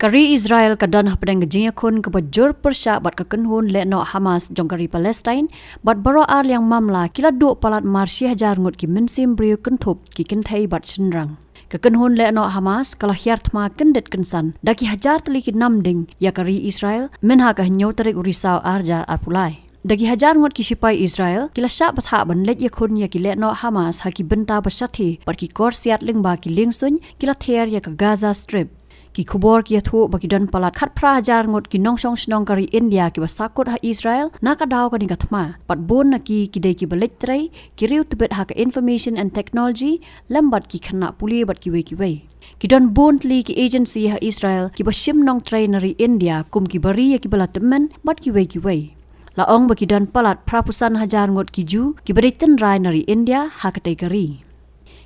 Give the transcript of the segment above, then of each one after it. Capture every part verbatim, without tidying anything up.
Ka ri Israel ka don hapdeng ka jingïakhun kaba jur pyrshah bad ka kynhun lehnoh Hamas jong ka ri Palestine, bad baroh ar liang mamla ki la duh palat mar shi hajar ngut ki mynsiem briew kynthup ki kynthei bad shynrang. Ka kynhun lehnoh Hamas ka la hiar thma kyndit kynsan da ki hajar tylli ki nam ding ïa ka ri Israel mynha ka hynñiew tarik u Risaw ar hajar arphew lai. Da ki hajar ngut ki shipai Israel ki la shah bthah ban leit ïakhun ïa ki lehnoh Hamas ha ki bynta ba shathie bad ki kor siat lyngba ki liengsuiñ ki la ther ïa ka Gaza Strip. Ki khubor ki ïathuh ba ki don palat khatphra hajar ngut ki nongshong shnong ka ri India kiba sahkut ha Israel na ka daw kane ka thma, bad bun na ki ki dei kiba leit trei, ki riew tbit ha ka information and technology, lem bad ki khynnah pule bad kiwei kiwei. Ki don bun tylli ki agency ha Israel kiba shim nongtrei na ri India kum kiba ri ïa kiba la tymmen bad kiwei kiwei. La ong ba ki don palat phraphew san hajar ngut ki Jiw kiba dei tynrai na ri India ha katei ka ri.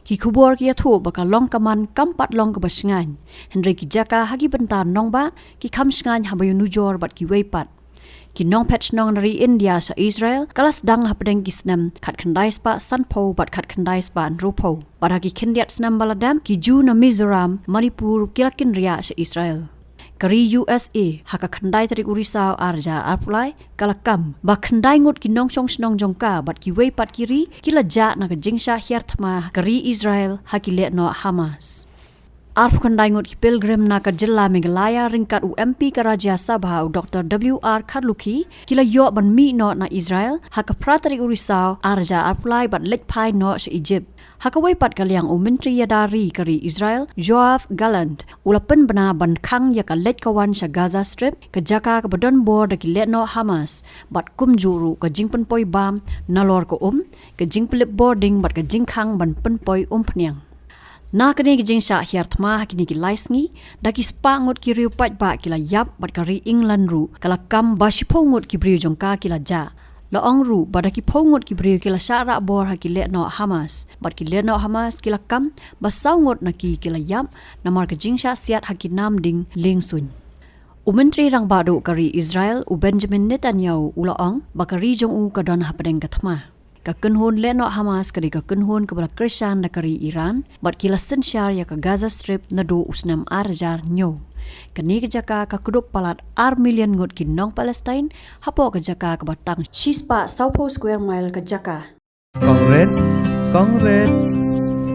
Ki khubor ki ïathuh ba ka long ka man kam pat long kaba shngaiñ, hynrei ki jaka ha ki bynta nongbah ki kham shngaiñ haba ïanujor bad kiwei pat. Ki nongphet shnong na ri India sha Israel ka la sdang hapdeng ki snem khatkhyndai spah sanphew bad khatkhyndai spah hynriewphew, bad ha ki khyndiat snem ba la dep ki Jiw na Mizoram, Manipur ki la kynriah sha Israel. Ka ri U S A ha ka khyndai tarik u Risaw ar hajar arphew lai ka la kam ba khyndai ngut ki nongshong shnong jong ka bad kiwei pat ki ri ki la jah na ka jingshah hiar thma ka ri Israel ha ki lehnoh Hamas. Arphew khyndai ngut ki pilgrim na ka jylla Meghalaya ryngkat u M P ka Rajya Sabha u Doctor W R Kharlukhi ki la ïoh ban mih noh na Israel ha ka phra tarik u Risaw ar hajar arphew lai bad leit phai noh sha Egypt. Ha kawei pat ka liang u Myntri ïada ri ka ri Israel Yoav Gallant u la pynbna ban khang ïa ka leit ka wan sha Gaza Strip, ka jaka kaba don bor da ki lehnoh Hamas, bad kumjuh ruh ka jingpynpoi bam nalor ka um, ka jingpynlip bording bad ka jingkhang ban pynpoi umphniang. Na kane ka jingshah hiar thma ha kine ki lai sngi, da ki spah ngut ki riew paidbah ki la ïap bad ka ri England ruh ka la kam ba shiphew ngut ki briew jong ka ki la jah. La ong ruh ba da ki phew ngut ki briew ki la shah rah bor ha ki lehnoh Hamas, bad ki lehnoh Hamas ki la kam ba saw ngut na ki ki la ïap namar ka jingshah siat ha ki nam ding liengsuiñ. U Myntri Rangbah Duh ka ri Israel u Benjamin Netanyahu u la ong ba ka ri jong u ka don hapdeng ka thma. Ka kynhun lehnoh Hamas ka dei ka kynhun kaba la kyrshan da ka ri Iran, bad ki la synshar ïa ka Gaza Strip naduh u snem ar hajar hynñiew. Kane ka jaka ka kdup palat ar million ngut ki nong Palestine hapoh ka jaka kaba tang shi spah sawphew square mile ka jaka. Kong Red, Kong Red,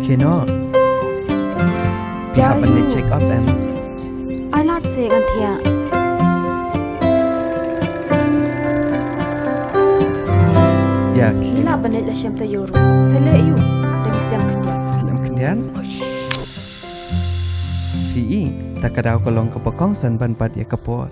khie noh. Phi hap ban leit check up em? Ai lad se ngan thiah. Ïa, khie. Ngi lah ban leit la shem taïew ruh. Sa leh aïu? Dang slem khyndiat. Slem khyndiat? Phi i, ta ka daw ka long kaba kongsan ban bat ïa ka por.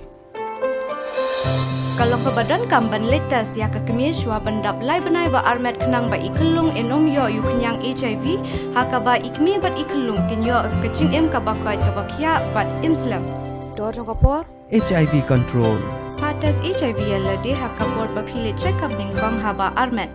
Ka long kaba donkam ban leit test ïa ka kmie shuwa ban dap lai bnai ba armet khnang ba i khyllung in ym ïoh ïa u khñiang H I V, ha kaba i kmie bad i khyllung kin ïoh ka jingim kaba koit kaba khiah bad im slem. Dor jong ka por. H I V control. Pha test H I V ïa lade ha ka por ba phi leit check up nyngkong haba armet.